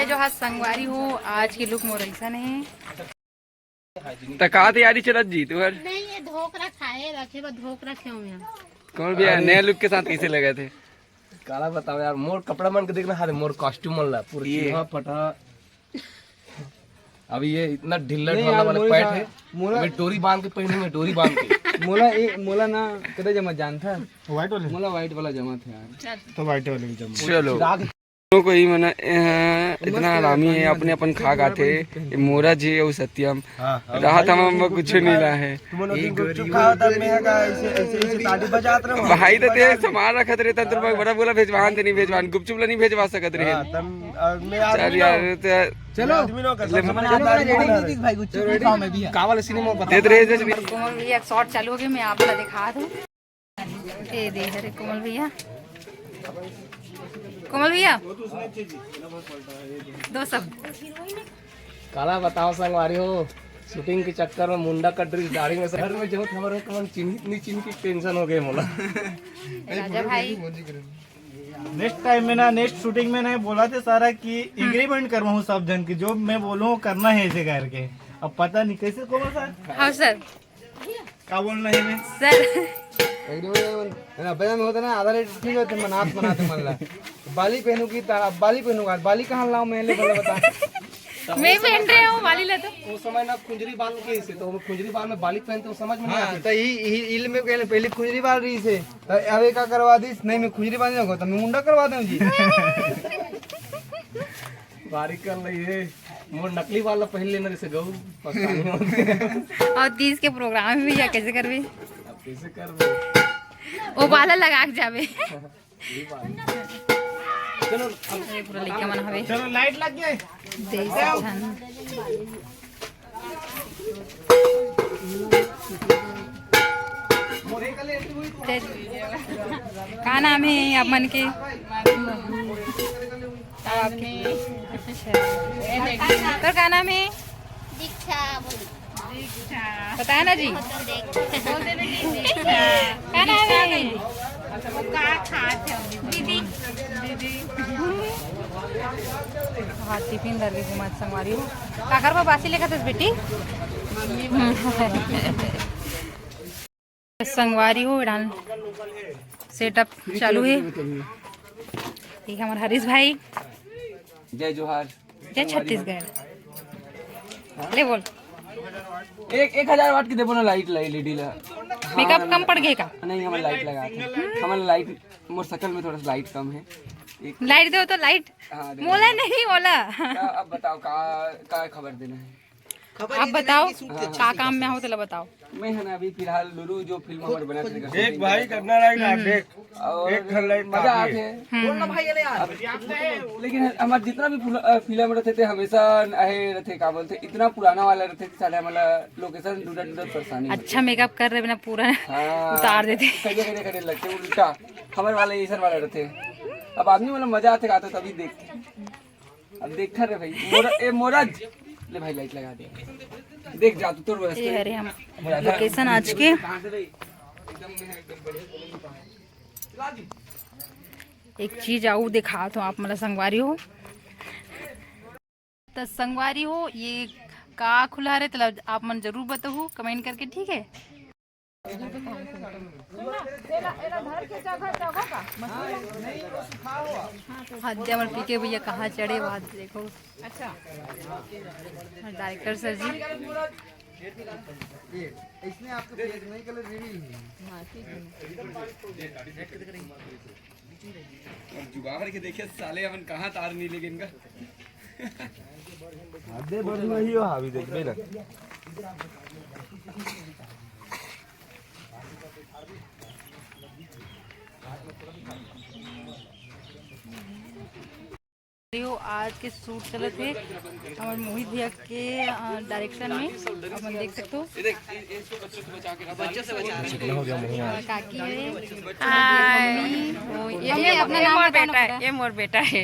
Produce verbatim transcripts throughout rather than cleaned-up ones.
जो हाथ संगवारी हो, आज के लुक मोर अइसन हे। त का तैयारी चलत जी तुहर? नहीं, ये धोक रखा है, रखे बा धोक रखे हुए हैं। कौन भैया अरे। नया लुक के साथ कैसे लगा थे? काला बताओ यार, मोर कपड़ा मन के देखना, हाथ मोर कॉस्ट्यूम मन ला पूरा ये। चीहा फटा। अभी ये इतना ढिल्ला नहीं ढाला यार, वाला मोरे पैंट साथ है। मोला मैं डोरी बांध के पहनूंगा, डोरी बांध के। मोला ए, मोला ना कदे जमा जान था। व्हाइट वाले? मोला व्हाइट वाला जमा था यार। तो व्हाइट वाले भी जमा। चलो। चिराग। कोई मना, अ, इतना हरामी है, अपने अपन खा खाते। ये मोरा जी और सत्यम। हाँ, हाँ, राहत भाई, हम कुछ नहीं ला है। तुम लोग एक दिन गुपचुप खाओ, तब मैं का ऐसे, ऐसे, ऐसे ताली बजात रहो। भाई तो ते सामान रखत रहता, तो बड़ा बोला भेजवान ते नहीं भेजवान, गुपचुप ला नहीं भेजवा सकत रहे। हाँ, तब, अ, मैं चल आदमी यार, ना। ते चलो। आदमी ना कर ले सकता। मना तो रेडी नहीं दिख भाई, गुपचुप खाओ मैं भी। कावल सिनेमा बता। दे दे, दे दे। कोमल भैया एक शॉट चालू हो गया, मैं आप ला दिखा दूं। ये दे, अरे कोमल भैया, कोमल भैया, दो सब। काला बताओ संगवारी हो, शूटिंग के चक्कर में मुंडा कट रही दाढ़ी में, शहर में जो हमारे को चिन्हित नहीं चिन्हित टेंशन हो गए मोला। राजा भाई। नेक्स्ट टाइम में ना, नेक्स्ट शूटिंग में ना बोला थे सारा कि एग्रीमेंट करवाऊँ सब जन की, जो मैं बोलूँ वो करना है ऐसे करके। अब पता नहीं कैसे कोमल सर। हाँ सर। का बोलना है मैं? सर। एकदम, एकदम, है ना, बजा में होता ना, आधा रेट ठीक होते, मनात, मनाते मन ला। बाली पहनू की तारा, बाली पहनू का, बाली कहाँ लाऊं मैं, ले भला बता। मैं पहन रहे हूँ बाली ला तो। वो समय ना खुंजरी बाल के इसे, तो वो खुंजरी बाल में बाली पहनते, वो समझ में नहीं हाँ, आती। तो ही, ही, इल में कहले, पहले खुंजरी बाल रही से, तो अब एक का करवा दी, नहीं, मैं खुंजरी बाल नहीं होगा, तो मैं मुंडा करवा दूँ जी। बारीक कर लई हे, मोर नकली वाला पहन लेना जैसे गऊ, पछतानी होती। और तीज के प्रोग्राम भी या कैसे करबे? अब कैसे करबे? वो वाला लगा के जाबे। ये बात। चलो, अब ये पूरा लइका मन हवे। चलो, लाइट लग गए। देख सकथन। का नाम है आप मन के? अच्छा। तोर का नाम है? दीक्षा बोली। बताया ना जी। बोल दे बेटी, दीक्षा। का नाम है? वो का खात है अभी? दीदी। दीदी। हाँ, टिफिन धर के घुमात संगवारी हो। काकर बा बासी लेखत हस बेटी? संगवारी हो, डाल सेटअप चालू है। ये हमारे हरीश भाई। जय जोहार। जय छत्तीसगढ़। ले बोल। एक, एक हजार वाट के देबो ना लाइट ला, एलईडी ला। मेकअप कम पड़ गए का? नहीं, हमन लाइट लगा थे। हमन लाइट, मोर शकल में थोड़ा सा लाइट कम है। एक लाइट दो तो लाइट। हाँ, दे मोला दो। नहीं मोला। का, अब बताओ का, का खबर देना है? खबर आप ये देना बताओ, है कि सूट हाँ, का हाँ। काम में हो, तेला बताओ। मैं है ना, अभी फिलहाल लुलु जो फिल्म हमारे बना थे, देख भाई, कितना लाइट आ, देख। और एक घर लाइट मजा काफी आते है। हैं। हम्म। बोल ना भाई, अरे यार। अब, लेकिन हमारे जितना भी फुल-, अ, फिल्म रहते थे, हमेशा अहे रहते, का बोलते, इतना पुराना वाला रहते थे, साले हमारा लोकेशन ढूंढत ढूंढत परेशानी होती अच्छा है। मेकअप कर रहे बिना पूरा हाँ, उतार देते। करिया, करिया, करिया लगते, उल्टा। हमारे वाले ऐसा वाला रहते। अब आदमी वाला मजा आते, आता तभी देखते। अब देखा रे भाई, मोरा-, ए, मोरज। ले भाई, लाइट लगा दे। देख जा, तू तोर बस। ये अरे हम लोकेशन आज के एक चीज आऊ दिखात हो आप मन ला संगवारी हो। त संगवारी हो, ये का खुला हरे, तेला आप मन जरूर बताहू कमेंट करके, ठीक है? हाँ, जे हमर पीके भैया कहाँ चढ़े, वहाँ देखो। अच्छा। डायरेक्टर सर जी। ये, इसमें आपका फेस नहीं, कलर रिवील नहीं है। हाँ, ठीक है। अब जुगाड़ के देखिए साले, अपन कहाँ तार नहीं लेके इनका। आधे बस में ही हो, हावी देखबे ना। आज के शूट चलत हे हमर मोहित भैया के, अ, डायरेक्शन में, अपन देख सकते हो। काकी है, हाय। मम्मी, वो ये ये अपना ये नाम मोर बताओ ना बेटा है, बेटा। ये मोर बेटा है।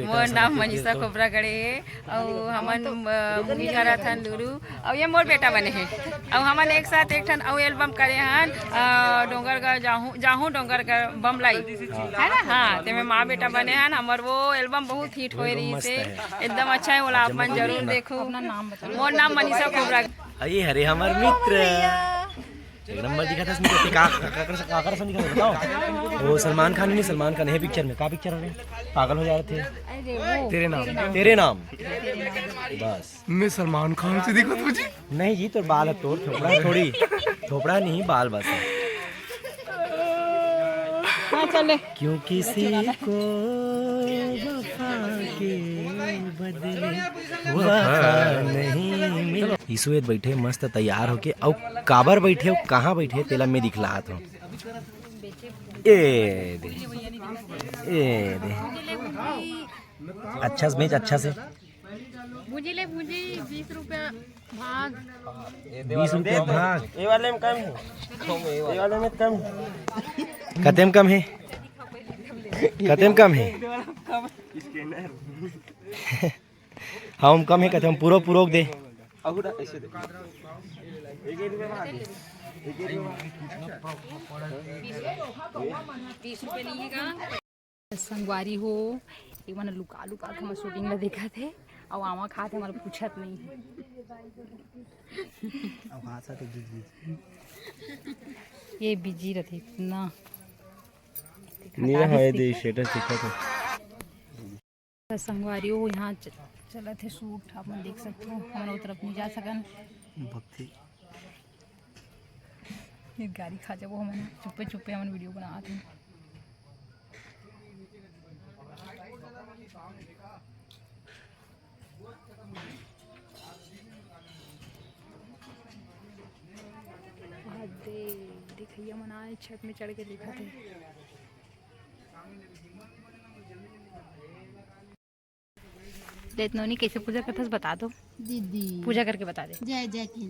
मोर नाम मनीषा खोबरागढ़े है। अउ हमन, अ, मूवी करत हन लुलु, अउ ये मोर बेटा बने हे। अउ हमन एक साथ एक ठन अउ एल्बम करे हन, अ, डोंगरगढ़ जाहूं, जाहूं डोंगरगढ़ बमलाई, है ना? हाँ, तेमे माँ बेटा बने हन। हमर वो एल्बम बहुत हिट होए रहिस हे। एकदम अच्छा हे, ओला आप मन जरूर देखो। अपना नाम बताओ। मोर नाम मनीषा खोबरा। अरे, हरे हमर मित्र। एक नंबर दिखत हस मित्र। का, का, का, का, का, का, बताओ। वो सलमान खान नहीं, सलमान खान है पिक्चर में। का पिक्चर है? पागल हो जा रहे थे। तेरे नाम। तेरे नाम। बस। मैं सलमान खान से दिखत हूँ जी। नहीं जी, तो बाल है, तोर थोपड़ा थोड़ी, थोपड़ा नहीं, बाल बस है। हाँ, चले। क्यों किसी को वफा के बदले वफा नहीं मिले। ईसु एद बैठे मस्त तैयार होके, अउ काबर बैठे, अउ कहाँ बैठे, तेला मैं दिखलात हूँ। ए दे, ए दे। अच्छा से बेच, अच्छा से। भूजी ले भूजी, बीस रुपया भाग। बीस रुपया भाग। ये वाले में कम है, ये वाले में कम है। कते में कम है? कते में कम है? हाँ, हम कम है, कते हम पूरा पूरा दे। तीस रुपये नहीं है का? संगवारी हो, ये मन लुका लुका के हमर शूटिंग ला देखत हे, अउ आमा खात हे, हमर पूछत नहीं हे। अब हाथ साथ गिर गिर। ये बिजी रथे इतना। नहीं, हाँ, ये दे, status दिखा तो। त संगवारी हो, यहाँ च-, चलत हे शूट, आप मन देख सकते हो, हमन ओ तरफ नहीं जा सकन। भक्ति। ये गाड़ी खा जाबो हमन, चुप्पे चुप्पे हमन वीडियो बनात हन। दे, दिखैया मन आए छत में चढ़ के देखत हे। देत नोनी, कैसे पूजा करथस, बता दो। दीदी। पूजा करके बता दे। जय जय के।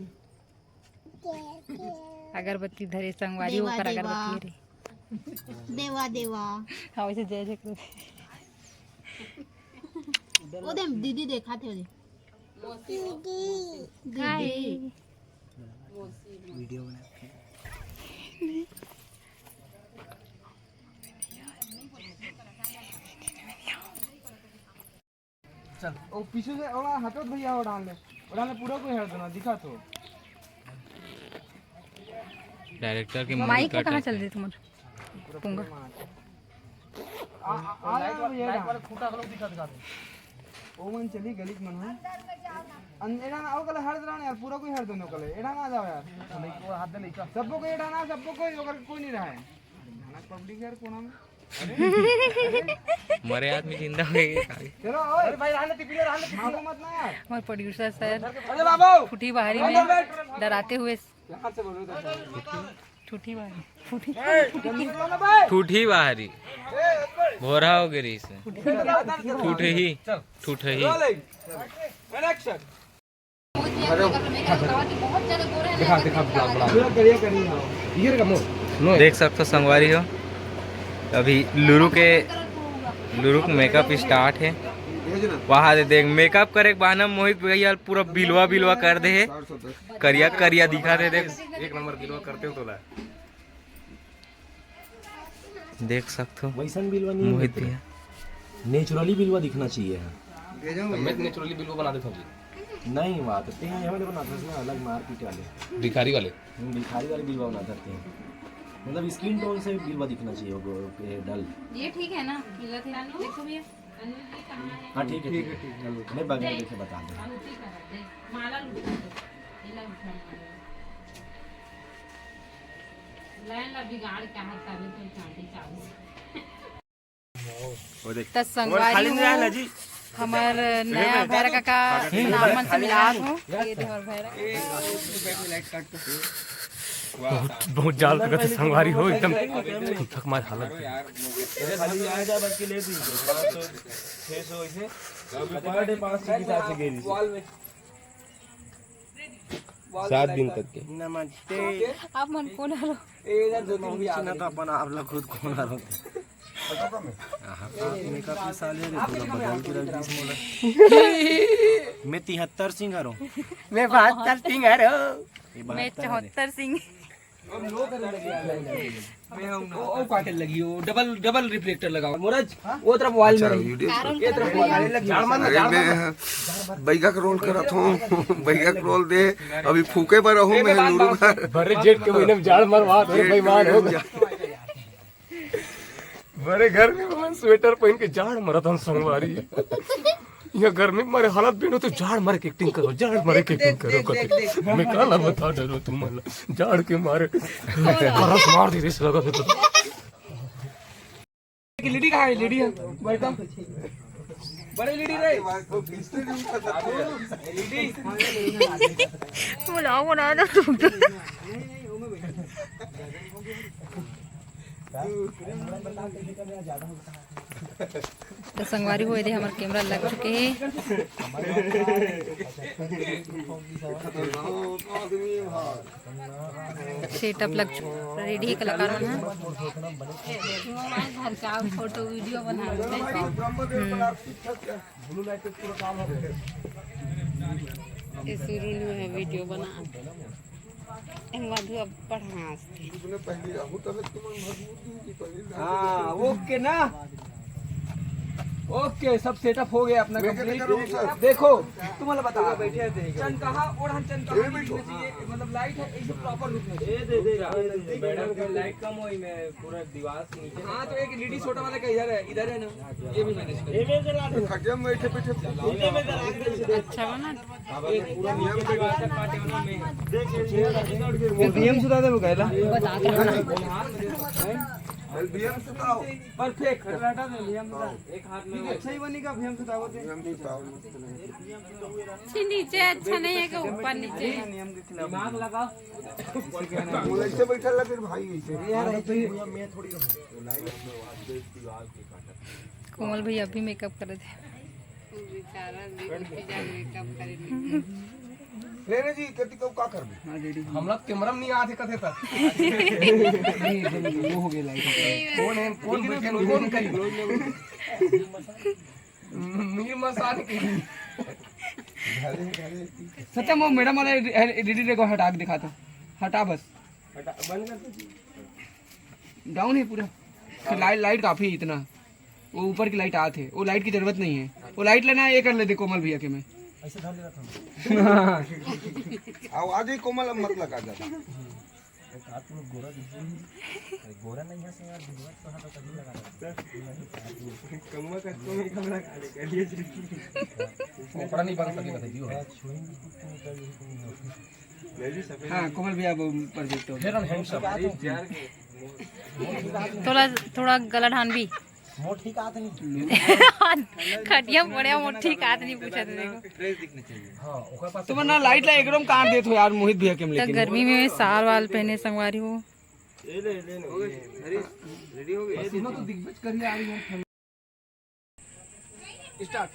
अगरबत्ती धरे संगवारी, देवा, ओकर देवा। अगरबत्ती रे। देवा, देवा। हाँ, वैसे जय जय कर। ओ दे, दीदी देखा थे, ओ दे। दीदी। हाय। दीदी। वीडियो बना के। चल, ओ पीछे से ओला हटो भैया, ओ डाल ले, ओ डाल ले, पूरा कोई हट देना, दिखा तो। डायरेक्टर के माइक कहाँ चल रही तुम्हारे? पूरा पूंगा। आ, आ, आ, लाइट वाला, भैया, लाइट वाला खूंटा वाला दिखा, दिखा दे। ओ मन चली गली के मन हो। अंधेरा ना, ओ कल हर दरान यार, पूरा कोई हर देनो कल, एड़ा ना जाओ यार। नहीं, वो हाथ दे नहीं, चल। सबको कोई एड़ा ना, सबको कोई, ओकर कोई नहीं रहा है। अरे, घना पब्लिक यार, कोना में। मरे आदमी जिंदा हो गए। चलो, ओए। अरे भाई, रहने दे, पीले रहने दे, पीले। मारो मत ना यार। हमारे प्रोड्यूसर सर अरे बाबू। फूटी बाहरी में डराते हुए। यहाँ से बोलो तो। फूटी बाहरी। फूटी, फूटी। बोलो ना भाई। फूटी बाहरी। भोरा हो गई इसे। फूटी। फूट ही। चल। फूट ही। रोलिंग। And action. दिखा, दिखा, बुला, बुला। पूरा करिया करिया। ये का मुंह। देख सकते हो संगवारी हो, अभी लुरु के, लुरु के मेकअप स्टार्ट है। वहाँ दे देख, मेकअप करे के बहाना मोहित भैया पूरा बिलवा बिलवा कर दे है, करिया करिया दिखा दे देख। एक नंबर बिलवा करते हो तोला। देख सकथो वैसन बिलवा नहीं मोहित होते। भैया। नेचुरली बिलवा दिखना चाहिए है। मैं तो नेचुरली बिलवा बना देता हूँ जी। नहीं, बात ते हैं, हमें तो बनाता है ना, अलग मारपीट वाले। भिखारी वाले। हम्म, भिखारी वाले बिलवा बनाते हैं। मतलब स्किन टोन से बिलवा दिखना चाहिए, वो, ये डल। ये ठीक है ना? मिला थे। देखो भैया। हाँ, ठीक है, ठीक है, ठीक है। मैं बगल देखे बता दूँ। माला लूट। लाइन ला बिगाड़ के हाथ ताले तो चांदी चाबी। वो देख। त संगवारी हो, हमर नया भैरा काका नाम मन से मिलात हो। ये दे हमर भैरा। बहुत, बहुत जाल तक संगवारी हो, एकदम थक मार हालत। सात दिन तक के। नमस्ते। आप मन कोन हरो? ए, इधर दो तीन भी आ गए। अपन आप लोग खुद कोन हरो? आहा, मेकअप के साले रे, पूरा बदल के रख दीस मोला। मैं तिहत्तर सिंह हरो। मैं बहत्तर सिंह हरो। ये मैं बहत्तर हरे। चौहत्तर सिंह। ओ, ओ काटे लगी, वो डबल, डबल रिफ्लेक्टर लगाओ। मोरज, वो तरफ वॉल में अच्छा, रही। वीडियो। ये तरफ वॉल में। अरे, मैं बैगा के रोल करत हूँ। बैगा के रोल दे, अभी फूके बर रहूँ मैं लूडो बर। भरे जेठ के महीने में जाड़ मरवा, अरे बेईमान हो। भरे घर में मन स्वेटर पहन के जाड़ मरत हन संगवारी। यहाँ गर्मी के मारे हालत बिगड़े तो जाड़ मारे के एक्टिंग करो, जाड़ मारे के एक्टिंग करो। मैं काला बता डरो तुम मन ला। जाड़ के मारे करस मार दी रिस लगा तो। लेडी कहाँ है? लेडी है, बैठा। बड़े लेडी रे। लेडी। बुलाओ, बुलाओ ना तुम तो। तो संगवारी हो, एदे हमर कैमरा लग चुके हे। सेटअप लग चुके, रेडी हे कलाकार मन ह। घर का फोटो वीडियो बना। हम्म। ये शुरू में है वीडियो बना। ए मधु अब पढ़ा। हाँ, ओके ना, ओके, सब सेटअप हो गया अपना कंप्लीट। देखो, तुम्हारा बता, चनकाहा, ओढ़न चनकाहा नहीं दिखना चाहिए, मतलब लाइट है, एकदम प्रॉपर लुक में। ये दे दे, मैडम का लाइट कम हुई, मैं पूरा दीवार से नीचे। हाँ, तो एक लेडी छोटा वाला का इधर है, इधर है ना, ये भी मैनेज कर। खटिया में बैठे बैठे अच्छा बना। बीएम सुता दे वो कहला। बता दे। बीएम सुताओ। परफेक्ट। हटा दे बीएम सुता। एक हाथ में। अच्छा ही बनी का बीएम सुताओ दे। बीएम सुताओ। छी, नीचे अच्छा नहीं है कि ऊपर नीचे? नियम के खिलाफ। दिमाग लगाओ। वो ऐसे बैठा ला फिर भाई ऐसे। यार, मैं थोड़ी रहूँ। कोमल भैया अभी मेकअप कर दे। बेचारा भी उनकी जान मेकअप करे। रे रे जी, कति को का करबे? हमला कैमरा में नहीं आथे कथे तक। नहीं, एकदम वो हो गया लाइट। कौन है, कौन बैठे, कौन करी? मीर मसान की। सत्यम, वो मैडम वाला एडिटिंग को हटा के दिखा तो। हटा बस। हटा, बंद कर दो। डाउन है पूरा। फिर लाइट, लाइट काफी है इतना। वो ऊपर की लाइट आत है, वो लाइट की जरूरत नहीं है। वो लाइट लेना है, ये कर ले दे कोमल भैया के में। ऐसे धर लेता था। आओ, आ जाइए कोमल, अब मत लगा ज्यादा। एक हाथ में गोरा दिख रही है। गोरा नहीं है, सर, यार, गोरा तो हाथ तभी लगा रहता है। कमवा का तो नहीं कमरा काले कर लिए जी। कपड़ा नहीं बांध सके, बताइए। हाँ, कोमल भैया, वो परफेक्ट हो गया। Fair and handsome। थोड़ा, थोड़ा गला ढान भी। मोर ठीक आत नहीं। खटिया पड़े, मोर ठीक आत नहीं पूछत हे, देखो। हाँ, ओकर पास तुम ना लाइट ला एकदम काट देत हो यार, मोहित भैया के में, तो लेकिन गर्मी में साल वाल पहने संगवारी हो। ये ले, ले, ले। हो गए? अरे, रेडी हो गए? पसीना तो दिग्गज कर ही आ रही है। स्टार्ट।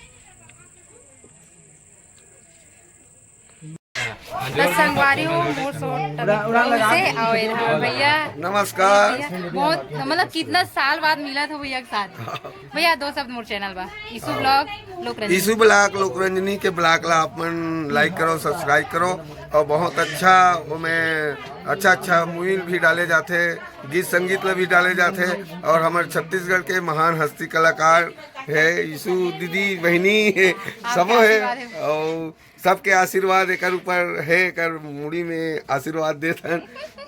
तो संगवारी हो, मोर से आओ भैया। नमस्कार। भैया, बहुत, मतलब, कितना साल बाद मिला था भैया के साथ। भैया, दो शब्द मोर चैनल बा, ईशु ब्लॉग, लोकरंजनी। ईशु ब्लॉग, लोकरंजनी के ब्लॉग ला आप मन लाइक करो, सब्सक्राइब करो, और बहुत अच्छा, वो में अच्छा अच्छा मूवी भी डाले जाते, गीत संगीत ला भी डाले जाते, और हमारे छत्तीसगढ़ के महान हस्ती कलाकार है ईशु दीदी, बहिनी, सबो है, और सबके आशीर्वाद एकर ऊपर हे, एकर मुड़ी में आशीर्वाद देत हन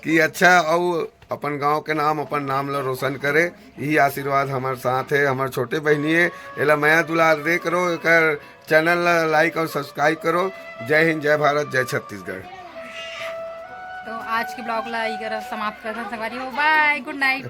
कि अच्छा अउ अपन गांव के नाम, अपन नाम ला रोशन करे। यही आशीर्वाद हमर साथ हे, हमर छोटे बहिनी हे, एला मया दुलार दे करो, एकर चैनल ला लाइक और सब्सक्राइब करो। जय हिंद, जय भारत, जय छत्तीसगढ़। तो आज के ब्लॉग ला इकर समाप्त करत हन संगवारी हो। बाय, गुड नाइट।